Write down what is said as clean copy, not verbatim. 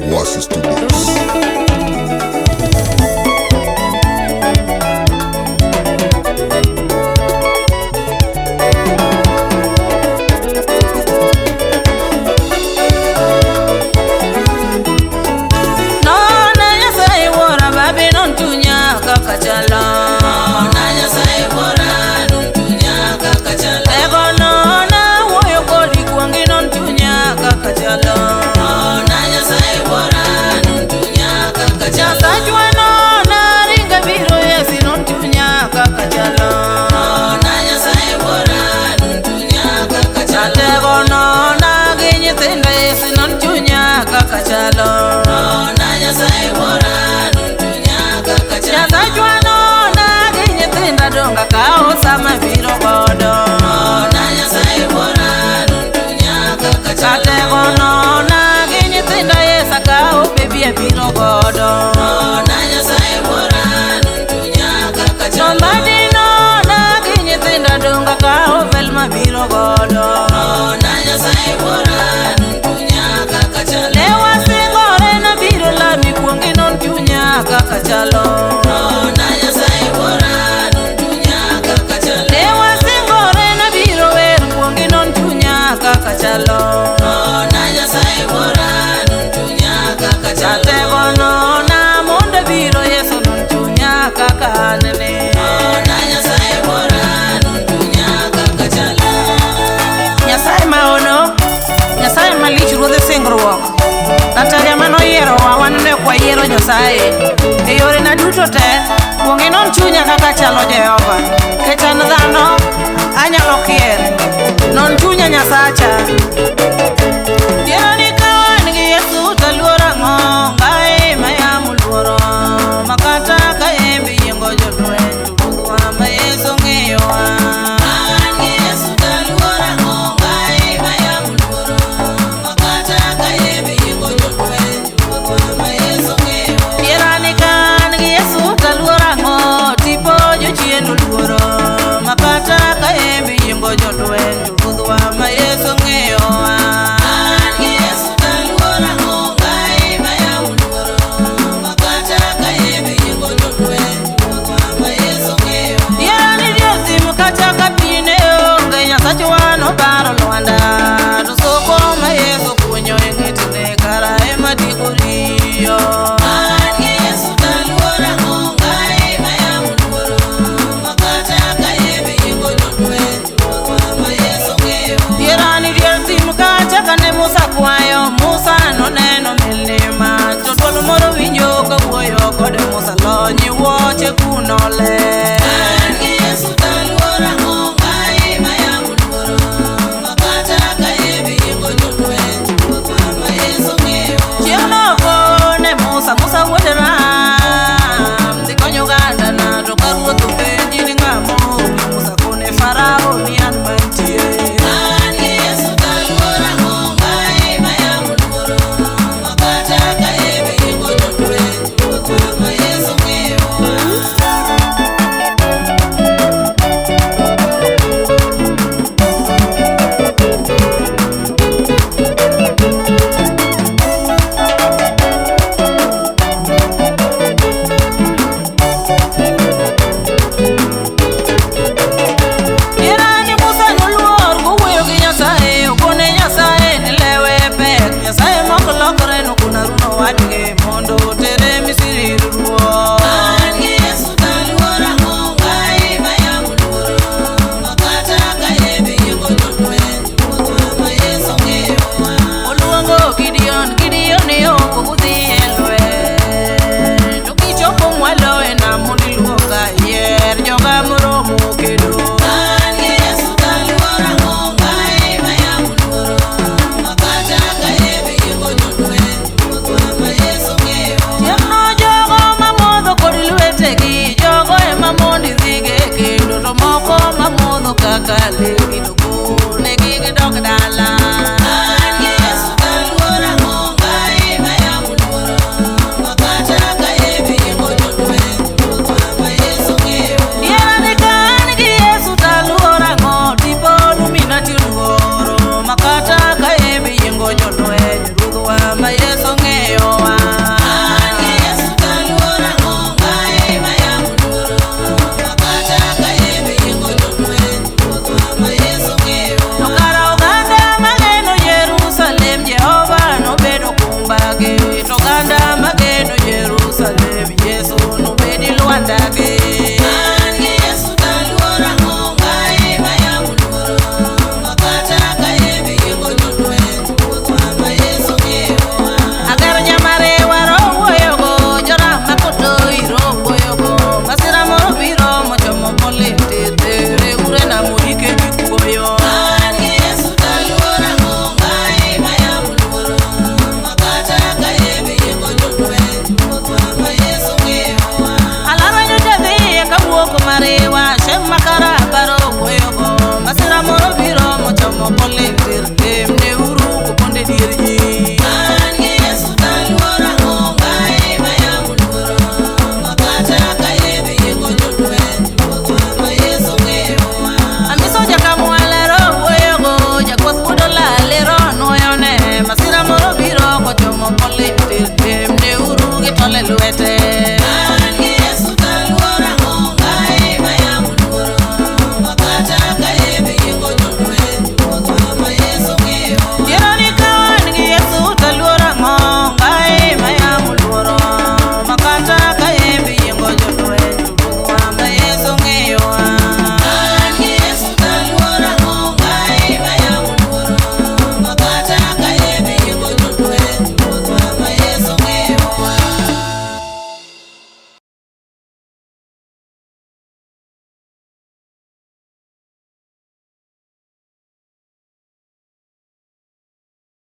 Wasi Studios. Nona Nyasaye wuora babi non chunya kaka chalo. Nona Nyasaye wuora non chunya kaka chalo. Ego nona wuoyo kodi kuongi non chunya kaka chalo. Nona Nyasaye wuora non chunya kaka chalo. Nyasachwa nona ringa biro Yesu non chunya kaka chalo. Nona Nyasaye wuora non chunya kaka chalo. Atego nona gi nyithindo Yesu non chunya kaka chalo. Nona Nyasaye wuora non chunya kaka chalo. Nyasachwa nona gi nyithinda donga kao sama biro godo. Nona Nyasaye wuora non chunya kaka chalo. Atego nona gi nyithinda Yesu akao bebi abiro godo. Nona Nyasaye wuora non chunya kaka chalo. Nombadi nona gi nyithinda donga kao Velma biro godo. Nona Nyasaye wuora non chunya kaka chalo. Ne wasingore nabiro lami kuongi non chunya kaka chalo. Nona Nyasaye wuora non chunya kaka chalo. Ne wasingore nabiro wer kuongi non chunya kaka chalo. Nona Nyasaye wuora non chunya kaka chalo. Atego nona mondo biro Yesu non chunya kaka anene. Nona Nyasaye wuora non chunya kaka chalo. Nyasaye maono, Nyasaye malich ruodhe singruok. Laktar manoyierowa wan ne ok wayiero Nyasaye. E yorena duto te, kuong inon chunya kaka chalo Jehova. Kech an dhano, anyalo kier. Non chunya Nyasacha. Yiero ni ka wan gi Yesu to luoro ang'o? Ngae ma yamo luoro. Makata ka embe yiengo jolweny, to Ruodhwa ma Yesu ng'iyowa. An gi Yesu taluoro ang'o? Ngae ma yamo luoro. Makata ka embe yiengo jolweny, Ruodhwa ma Yesu ng'iyowa. Yiero ni ka an gi Yesu to luoro ang'o? Tipo jochien oluoro. Makata ka embe yiengo jolweny, to Ruodhwa ma Yesu ng'iyowa. An gi Yesu taluoro ang'o? Ngae ma yamo luoro. Makata ka embe yiengo jolweny, Ruodhwa ma Yesu ng'iyowa. Yiero ni dier thim kata ka pi ne onge, Nyasachwa nobaro lwanda. To soko ma Yesu kunyo e ng'etne kara ema tieko riyo. An gi Yesu taluoro ang'o? Ngae ma yamo luoro. Makata ka embe yiengo jolweny, Ruodhwa ma Yesu ng'iyowa. Yiero ni dier thim kacha kane Musa kwayo, Musa noneno milima. To dwol moro winjo kawuoyo kode Musa lony wuoche kuno ler. An gi Yesu taluoro ang'o? Ngae ma yamo luoro. Makata ka embe yiengo jolweny, Ruodhwa ma Yesu ng'iyowa. Chieng' nogo ne Musa, Musa wuod Ram, dhi kony ogandana. To ka ruoth openji ni ng'a moori, Musa kone Farao ni an mantie. An gi Yesu taluoro ang'o? Ngae ma yamo luoro. Makata ka embe yiengo jolweny, Ruodhwa ma Yesu ng'iyowa. Yiero ni Musa noluor kowuoyo gi Nyasaye, okone Nyasaye ni lewe pek. Nyasaye mok lokre nokono Harun owadgi mondo otere Misri ir ruoth. An gi Yesu taluoro ang'o? Ngae ma yamo luoro. Makata ka embe yiengo jolweny, Ruodhwa ma Yesu ng'iyowa. Oluongo Gideon, Gideon yo udhi e lweny. To kichopo mwalo e nam mondo iluoka yier joga moromo kedo. An gi Yesu taluoro ang'o? Ngae ma yamo luoro. Makata ka embe yiengo jolweny, Ruodhwa ma Yesu ng'iyowa. Chieng'no jogo mamodho kod lwetegi, jogo ema mondo idhige kendo to moko mamodho kaka legi to konegi gidok dala. An gi Yesu taluoro ang'o? Ngae ma yamo luoro. Makata ka embe yiengo jolweny, Ruodhwa ma Yesu ng'iyowa. Yiero ni ka an gi Yesu taluoro ang'o? Tipo Illuminati oluoro. Makata ka embe yiengo jolweny, Ruodhwa ma Yesu ng'iyowa. mage.